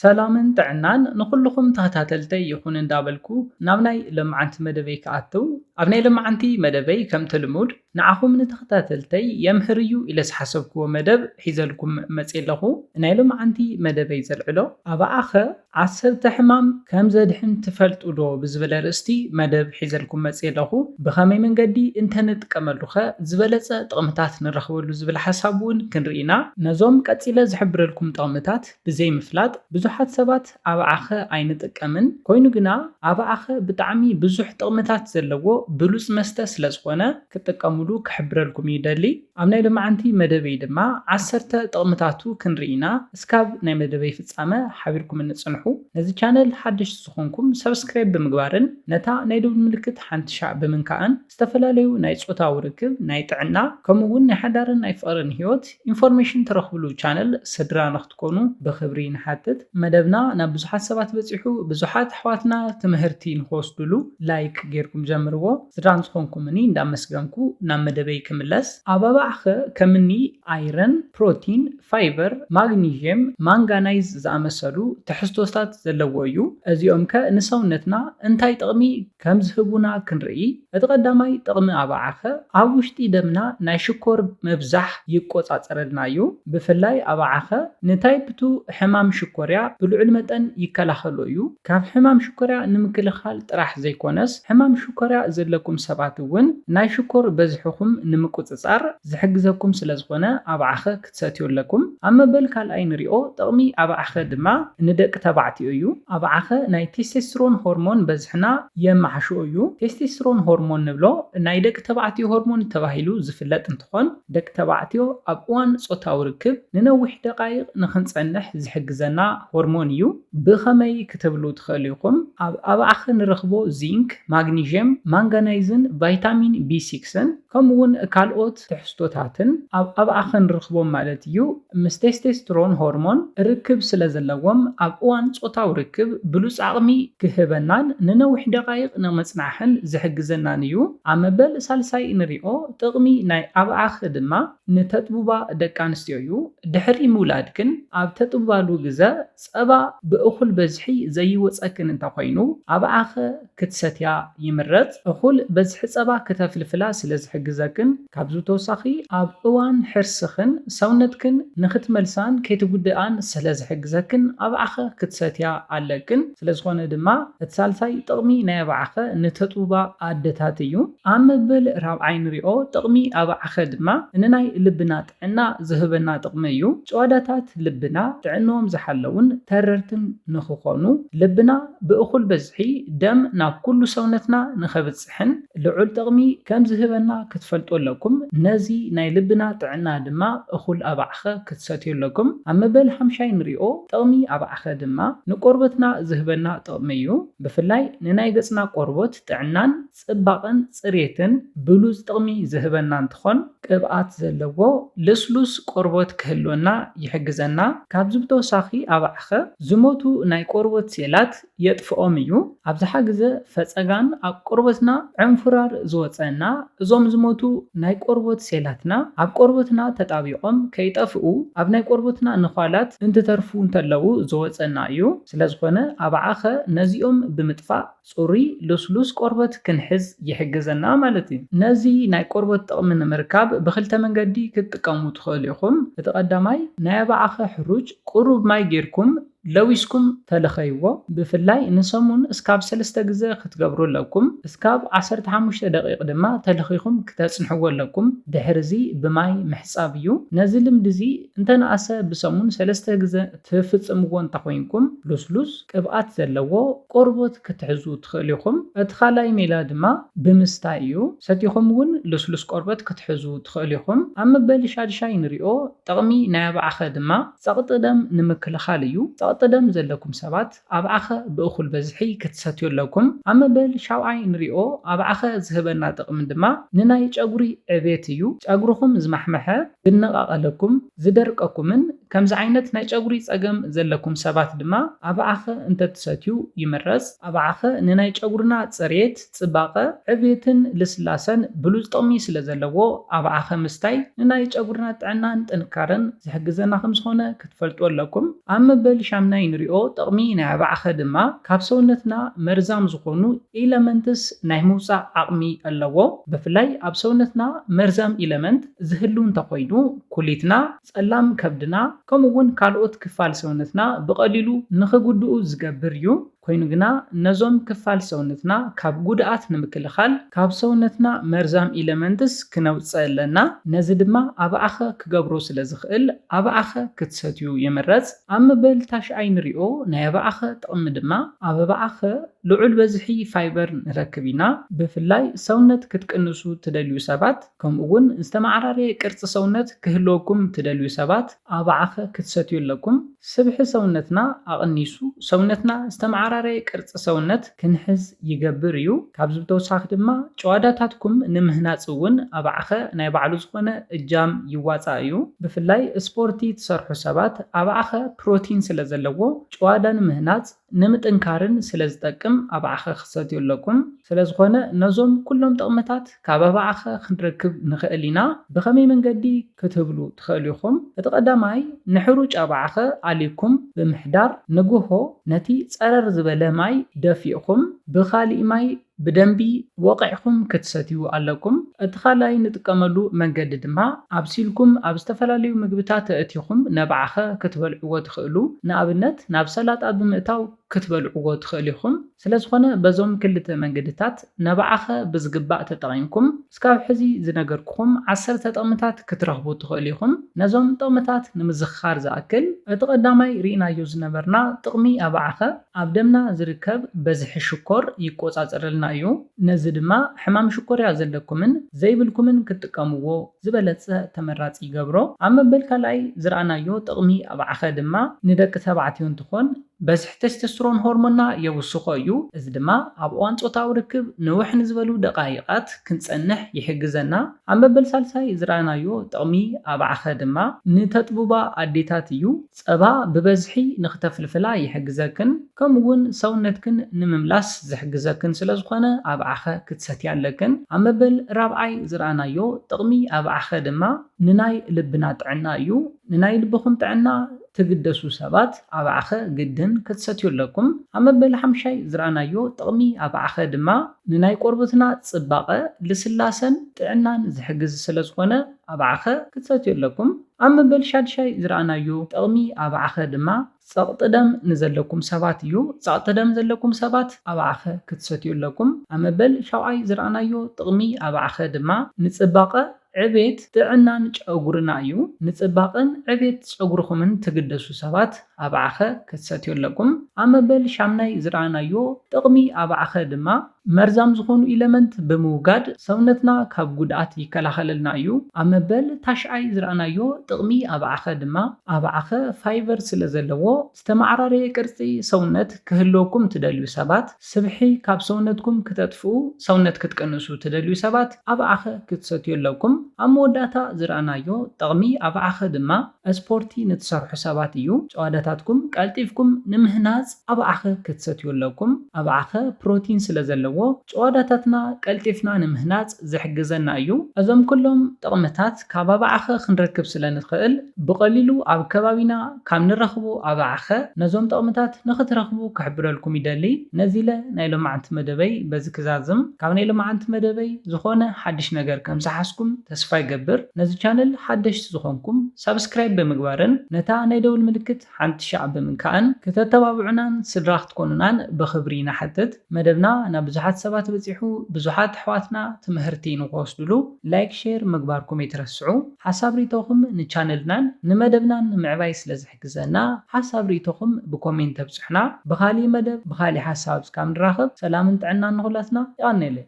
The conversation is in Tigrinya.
ሰላምን ጥዕናን ንኹልኹም ተኸታተልተይ ይኹን እንዳበልኩ ናብ ናይ ለማዓንቲ መደበይ ክኣትው፣ ኣብ ናይ ለማዓንቲ መደበይ ከምቲ ልሙድ ንዓኹም ንተኸታተልተይ የምህር እዩ ኢለ ዝሓሰብክዎ መደብ ሒዘልኩም መጽየ ኣለኹ። ናይ ለማዓንቲ መደበይ ዘልዕሎ ኣባዓኸ ዓሰርተ ሕማም ከም ዘድሕን ትፈልጡ ዶ ብዝብል ኣርእስቲ መደብ ሒዘልኩም መጽየ ኣለኹ። ብኸመይ መንገዲ እንተንጥቀመሉኸ ዝበለጸ ጥቕምታት ንረኽበሉ ዝብል ሓሳብ እውን ክንርኢ ኢና። ነዞም ቀጺለ ዝሕብረልኩም ጥቕምታት ብዘይ ምፍላጥ ብዙሓት ሰባት ኣባዓኸ ኣይንጥቀምን። ኮይኑ ግና ኣባዓኸ ብጣዕሚ ብዙሕ ጥቕምታት ዘለዎ ብሉጽ መስተ ስለ ዝኾነ ክትጥቀሙሉ ክሕብረልኩም ይደሊ። ኣብ ናይ ሎማዓንቲ መደበይ ድማ ዓሰርተ ጥቕምታቱ ክንርኢ ኢና። እስካብ ናይ መደበይ ፍጻመ ሓቢርኩምኒ ጽንሑ። ነዚ ቻነል ሓደሽቲ ዝኾንኩም ሰብስክራይብ ብምግባርን ነታ ናይ ደውል ምልክት ሓንቲ ሻዕ ብምንካእን ዝተፈላለዩ ናይ ጾታዊ ርክብ፣ ናይ ጥዕና፣ ከምኡ እውን ናይ ሓዳርን ናይ ፍቕርን ህይወት ኢንፎርሜሽን ትረኽብሉ ቻነል ስድራ ንኽትኮኑ ብኽብሪ ንሓትት። መደብና ናብ ብዙሓት ሰባት በጺሑ፣ ብዙሓት ኣሕዋትና ትምህርቲ ንኽወስድሉ ላይክ ጌርኩም ጀምርዎ። ስድራ ንዝኾንኩምኒ እንዳመስገንኩ ናብ መደበይ ክምለስ። ኣብ ኣባዕኸ ከምኒ ኣይረን፣ ፕሮቲን፣ ፋይበር፣ ማግኒዥየም፣ ማንጋናይዝ ዝኣመሰሉ ትሕዝቶታት ዘለዎ እዩ። እዚኦም ከ ንሰውነትና እንታይ ጥቕሚ ከም ዝህቡና ክንርኢ። እቲ ቀዳማይ ጥቕሚ ኣባዓኸ ኣብ ውሽጢ ደምና ናይ ሽኮር ምብዛሕ ይቆጻጸረልና እዩ። ብፍላይ ኣባዓኸ ንታይፕ ቱ ሕማም ሽኮርያ ብልዑል መጠን ይከላኸሎ እዩ። ካብ ሕማም ሽኮርያ ንምክልኻል ጥራሕ ዘይኮነስ፣ ሕማም ሽኮርያ ዘለኩም ሰባት እውን ናይ ሽኮር በዝሕኹም ንምቁጽጻር ዝሕግዘኩም ስለ ዝኾነ ኣባዓኸ ክትሰትዩ ኣለኩም። ኣብ መበል ካልኣይ ንሪኦ ጥቕሚ ኣባዓኸ ድማ ንደቂ ተባዕትዮ እዩ። ኣባዓኸ ናይ ቴስቴስትሮን ሆርሞን በዝሕና የመሓሽኦ እዩ። ቴስቴስትሮን ሆርሞን ንብሎ ናይ ደቂ ተባዕትዮ ሆርሞን ተባሂሉ ዝፍለጥ እንትኾን፣ ደቂ ተባዕትዮ ኣብ እዋን ጾታዊ ርክብ ንነዊሕ ደቃይቕ ንኽንጸንሕ ዝሕግዘና ሆርሞን እዩ። ብኸመይ ክትብሉ ትኽእሉ ኢኹም? ኣብ ኣባዕኸ ንረኽቦ ዚንክ፣ ማግኒዥየም፣ ማንጋናይዝን ቫይታሚን ቢ ሲክስን ከምኡ እውን ካልኦት ትሕዝቶታትን ኣብ ኣባዕኸ ንረኽቦም ማለት እዩ። ምስ ቴስቴስትሮን ሆርሞን ርክብ ስለ ዘለዎም ኣብ እዋን ጾታዊ ርክብ ብሉጽ ዓቕሚ ክህበናን ንነዊሕ ደቃይቕ ንምጽናሕን ዝሕግዘናን እዩ። ኣብ መበል ሳልሳይ ንሪኦ ጥቕሚ ናይ ኣባዕኸ ድማ ንተጥቡባ ደቂ ኣንስትዮ እዩ። ድሕሪ ምውላድክን ኣብ ተጥቡባሉ ግዘ ጸባ ብእኹል በዝሒ ዘይወጸክን እንተኾይኑ ኣባዕኸ ክትሰትያ ይምረጽ። እኹል በዝሒ ጸባ ክተፍልፍላ ስለ ዝሕግዘክን ካብዚ ተወሳኺ ኣብ እዋን ሕርስኽን ሰውነትክን ንኽትመልሳን ከይትጉድኣን ስለ ዝሕግዘክን ኣባዕኸ ክትሰትያ ኣለክን። ስለ ዝኾነ ድማ እቲ ሳልሳይ ጥቕሚ ናይ ኣባዕኸ ንተጥቡባ ኣደታት እዩ። ኣብ መበል ራብዓይ ንሪኦ ጥቕሚ ኣባዕኸ ድማ ንናይ ልብና ጥዕና ዝህበና ጥቕሚ እዩ። ጭዋዳታት ልብና ጥዕንኦም ዝሓለውን ተረርትን ንኽኾኑ፣ ልብና ብእኹል በዝሒ ደም ናብ ኩሉ ሰውነትና ንኸብጽሕን ልዑል ጥቕሚ ከም ዝህበና ክትፈልጡ ኣለኩም። ነዚ ናይ ልብና ጥዕና ድማ እኹል ኣባዕኸ ክትሰትዩ ኣለኩም። ኣብ መበል ሓምሻይ ንሪኦ ጥቕሚ ኣባዕኸ ድማ ንቆርበትና ዝህበና ጥቕሚ እዩ። ብፍላይ ንናይ ገጽና ቆርቦት ጥዕናን ጽባቐን ጽሬትን ብሉጽ ጥቕሚ ዝህበና እንትኾን፣ ቅብኣት ዘለዎ ልስሉስ ቆርቦት ክህልወና ይሕግዘና። ካብዚ ብተወሳኺ ኣባዕኸ ዝሞቱ ናይ ቆርቦት ሴላት የጥፍኦም እዩ። ኣብዝሓ ግዘ ፈጸጋን ኣብ ቆርበትና ዕንፉራር ዝወጸና፣ እዞም ዝሞቱ ናይ ቆርቦት ሴላትና ኣብ ቆርበትና ተጣቢቖም ከይጠፍኡ ኣብ ናይ ቆርበትና ነዃላት እንትተርፉ እንተለዉ ዝወጸና እዩ። ስለዝኾነ ኣባዕኸ ነዚኦም ብምጥፋእ ጽሩይ ልስሉስ ቆርበት ክንሕዝ ይሕግዘና ማለት እዩ። ነዚ ናይ ቆርበት ጥቕሚ ንምርካብ ብኽልተ መንገዲ ክትጥቀሙ ትኽእሉ ኢኹም። እቲ ቀዳማይ ናይ ኣባዕኸ ሕሩጭ ቁሩብ ማይ ጌርኩም ለዊስኩም ተለኸይዎ። ብፍላይ ንሰሙን እስካብ ሰለስተ ግዘ ክትገብሩ ኣለኩም። እስካብ ዓሰርተ ሓሙሽተ ደቂቕ ድማ ተለኺኹም ክተጽንሕዎ ኣለኩም። ድሕሪ እዚ ብማይ ምሕጻብ እዩ። ነዚ ልምዲ እዚ እንተነኣሰ ብሰሙን ሰለስተ ግዘ ትፍጽምዎ እንተኾይንኩም ልስሉስ ቅብኣት ዘለዎ ቆርቦት ክትሕዙ ትኽእሉ ኢኹም። እቲ ካልኣይ ሜላ ድማ ብምስታይ እዩ። ሰቲኹም እውን ልስሉስ ቆርበት ክትሕዙ ትኽእሉ ኢኹም። ኣብ መበል ሻድሻይ ንሪኦ ጥቕሚ ናይ ኣባዕኸ ድማ ጸቕጢ ደም ንምክልኻል እዩ። ጸቕጢ ደም ዘለኩም ሰባት ኣባዕኸ ብእኹል በዝሒ ክትሰትዩ ኣለኩም። ኣብ መበል ሻውዓይ ንሪኦ ኣባዕኸ ዝህበና ጥቕሚ ድማ ንናይ ጨጉሪ ዕቤት እዩ። ጨጉርኹም ዝማሕመሐ፣ ዝነቓቐለኩም፣ ዝደርቀኩምን ከምዚ ዓይነት ናይ ጨጉሪ ጸገም ዘለኩም ሰባት ድማ ኣባዓኸ እንተትሰትዩ ይምረጽ። ኣባዓኸ ንናይ ጨጉርና ጽሬት፣ ጽባቐ፣ ዕብየትን ልስላሰን ብሉጽ ጥቕሚ ስለ ዘለዎ ኣባዓኸ ምስታይ ንናይ ጨጉርና ጥዕናን ጥንካረን ዝሕግዘና ከም ዝኾነ ክትፈልጡ ኣለኩም። ኣብ መበል ሻምናይ ንሪኦ ጥቕሚ ናይ ኣባዓኸ ድማ ካብ ሰውነትና መርዛም ዝኾኑ ኢለመንትስ ናይ ምውፃእ ዓቕሚ ኣለዎ። ብፍላይ ኣብ ሰውነትና መርዛም ኢለመንት ዝህሉ እንተኾይኑ ኩሊትና፣ ጸላም ከብድና ከምኡ እውን ካልኦት ክፋል ሰውነትና ብቐሊሉ ንኽጉድኡ ዝገብር እዩ። ኮይኑ ግና ነዞም ክፋል ሰውነትና ካብ ጉድኣት ንምክልኻል ካብ ሰውነትና መርዛም ኢለመንትስ ክነውፅእ ኣለና። ነዚ ድማ ኣባዓኸ ክገብሮ ስለ ዝኽእል ኣባዓኸ ክትሰትዩ ይምረጽ። ኣብ መበል ታሽዓይ ንሪኦ ናይ ኣባዓኸ ጥቕሚ ድማ ኣብ ኣባዓኸ ልዑል በዝሒ ፋይበር ንረክብ ኢና። ብፍላይ ሰውነት ክትቅንሱ ትደልዩ ሰባት ከምኡ እውን ዝተመዓራረየ ቅርፂ ሰውነት ክህልወኩም ትደልዩ ሰባት ኣባዓኸ ክትሰትዩ ኣለኩም። ስብሒ ሰውነትና ኣቕኒሱ ሰውነትና ዝተመዓራረየ ቅርፂ ሰውነት ክንሕዝ ይገብር እዩ። ካብዚ ብተወሳኺ ድማ ጨዋዳታትኩም ንምህናፅ እውን ኣባዓኸ ናይ ባዕሉ ዝኾነ እጃም ይዋፃእ እዩ። ብፍላይ ስፖርቲ ትሰርሑ ሰባት ኣባዓኸ ፕሮቲን ስለ ዘለዎ ጨዋዳ ንምህናፅ ንምጥንካርን ስለ ዝጠቅም ኣባዓኸ ክትሰትዩ ኣለኩም። ስለ ዝኾነ ነዞም ኩሎም ጥቕምታት ካብ ኣባዓኸ ክንረክብ ንኽእል ኢና። ብኸመይ መንገዲ ክትብሉ ትኽእሉ ኢኹም። እቲ ቀዳማይ ንሕሩጭ ኣባዓኸ ኣሊኩም ብምሕዳር ንግሆ ነቲ ጸረር ዝበለ ማይ ደፊእኹም ብኻሊእ ማይ ብደንቢ ወቒዕኹም ክትሰትዩ ኣለኩም። እቲ ካልኣይ ንጥቀመሉ መንገዲ ድማ ኣብሲልኩም ኣብ ዝተፈላለዩ ምግብታት ኣእቲኹም ነባዕኸ ክትበልዕዎ ትኽእሉ። ንኣብነት ናብ ሰላጣ ብምእታው ክትበልዕዎ ትኽእሉ ኢኹም። ስለ ዝኾነ በዞም ክልተ መንገድታት ነባዕኸ ብዝግባእ ተጠቒምኩም እስካብ ሕዚ ዝነገርኩኹም ዓሰርተ ጥቕምታት ክትረኽቡ ትኽእሉ ኢኹም። ነዞም ጥቕምታት ንምዝኽኻር ዝኣክል እቲ ቀዳማይ ርኢናዮ ዝነበርና ጥቕሚ ኣባዕኸ ኣብ ደምና ዝርከብ በዝሒ ሽኮር ይቆጻጸረልና እዩ። ነዚ ድማ ሕማም ሽኮርያ ዘለኩምን ዘይብልኩምን ክትጥቀምዎ ዝበለጸ ተመራጺ ይገብሮ። ኣብ መበል ካልኣይ ዝረኣናዮ ጥቕሚ ኣባዕኸ ድማ ንደቂ ተባዕትዮ እንትኾን በዝሒ ቴስቶስትሮን ሆርሞንና የውስኾ እዩ። እዚ ድማ ኣብ እዋን ጾታዊ ርክብ ንውሕ ንዝበሉ ደቓይቓት ክንጸንሕ ይሕግዘና። ኣብ መበል ሳልሳይ ዝረኣናዮ ጥቕሚ ኣባዕኸ ድማ ንተጥቡባ ኣዴታት እዩ። ጸባ ብበዝሒ ንኽተፍልፍላ ይሕግዘክን ከምኡ እውን ሰውነትክን ንምምላስ ዝሕግዘክን ስለ ዝኾነ ኣባዕኸ ክትሰትያ ኣለክን። ኣብ መበል ራብዓይ ዝረኣናዮ ጥቕሚ ኣባዕኸ ድማ ንናይ ልብና ጥዕና እዩ። ንናይ ልብኹም ጥዕና ትግደሱ ሰባት ኣባዕኸ ግድን ክትሰትዩ ኣለኩም። ኣብ መበል ሓምሻይ ዝረኣናዮ ጥቕሚ ኣባዕኸ ድማ ንናይ ቆርበትና ጽባቐ፣ ልስላሰን ጥዕናን ዝሕግዝ ስለ ዝኾነ ኣባዕኸ ክትሰትዩ ኣለኩም። ኣብ መበል ሻድሻይ ዝረኣናዮ ጥቕሚ ኣባዕኸ ድማ ጸቕጢ ደም ንዘለኩም ሰባት እዩ። ጸቕጢ ደም ዘለኩም ሰባት ኣባዕኸ ክትሰትዩ ኣለኩም። ኣብ መበል ሻውዓይ ዝረኣናዮ ጥቕሚ ኣባዕኸ ድማ ንጽባቐ፣ ዕቤት፣ ጥዕናን ጨጉርና እዩ። ንጽባቐን ዕቤት ጸጉርኹምን ትግደሱ ሰባት ኣባዕኸ ክትሰትዩ ኣለኩም። ኣብ መበል ሻምናይ ዝረኣናዮ ጥቕሚ ኣባዕኸ ድማ መርዛም ዝኾኑ ኢለመንት ብምውጋድ ሰውነትና ካብ ጉድኣት ይከላኸለልና እዩ። ኣብ መበል ታሽዓይ ዝረኣናዮ ጥቕሚ ኣባዕኸ ድማ ኣባዕኸ ፋይበር ስለ ዘለዎ ዝተመዓራረየ ቅርጺ ሰውነት ክህልወኩም ትደልዩ ሰባት፣ ስብሒ ካብ ሰውነትኩም ክተጥፍኡ፣ ሰውነት ክትቅንሱ ትደልዩ ሰባት ኣባዕኸ ክትሰትዩ ኣለኩም። ኣብ መወዳእታ ዝረኣናዮ ጥቕሚ ኣባዕኸ ድማ ስፖርቲ ንትሰርሑ ሰባት እዩ። ጨዋዳታትኩም ቀልጢፍኩም ንምህናጽ ኣባዕኸ ክትሰትዩ ኣለኩም። ኣባዕኸ ፕሮቲን ስለ ዘለዎ ጨዋዳታትና ቀልጢፍና ንምህናጽ ዝሕግዘና እዩ። እዞም ኩሎም ጥቕምታት ካብ ኣባዕኸ ክንረክብ ስለ ንኽእል ብቐሊሉ ኣብ ከባቢና ካብ ንረኽቦ ኣባዕኸ ነዞም ጥቕምታት ንኽትረኽቡ ክሕብረልኩም ይደሊ። ነዚ ኢለ ናይ ሎማዓንቲ መደበይ በዚ ክዛዝም። ካብ ናይ ሎማዓንቲ መደበይ ዝኾነ ሓድሽ ነገር ከም ዝሓዝኩም ተስፋ ይገብር። ነዚ ቻነል ሓደሽቲ ዝኾንኩም ሳብስክራይብ ብምግባርን ነታ ናይ ደውል ምልክት ሓንቲ ሻዕ ብምንካእን ክተተባብዑናን ስድራ ክትኮኑናን ብኽብሪ ንሓትት። መደብና ናብ ብዙሓት ሰባት በጺሑ ብዙሓት ኣሕዋትና ትምህርቲ ንኽወስድሉ ላይክ ሼር ምግባርኩም ኣይትረስዑ። ሓሳብ ሪኢቶኹም ንቻነልናን ንመደብናን ንምዕባይ ስለ ዝሕግዘና ሓሳብ ሪኢቶኹም ብኮሜንት ተብጽሑና። ብኻሊእ መደብ ብኻሊእ ሓሳብ እስካብ ንራኸብ ሰላምን ጥዕናን ንኹላትና። የቐንየለይ።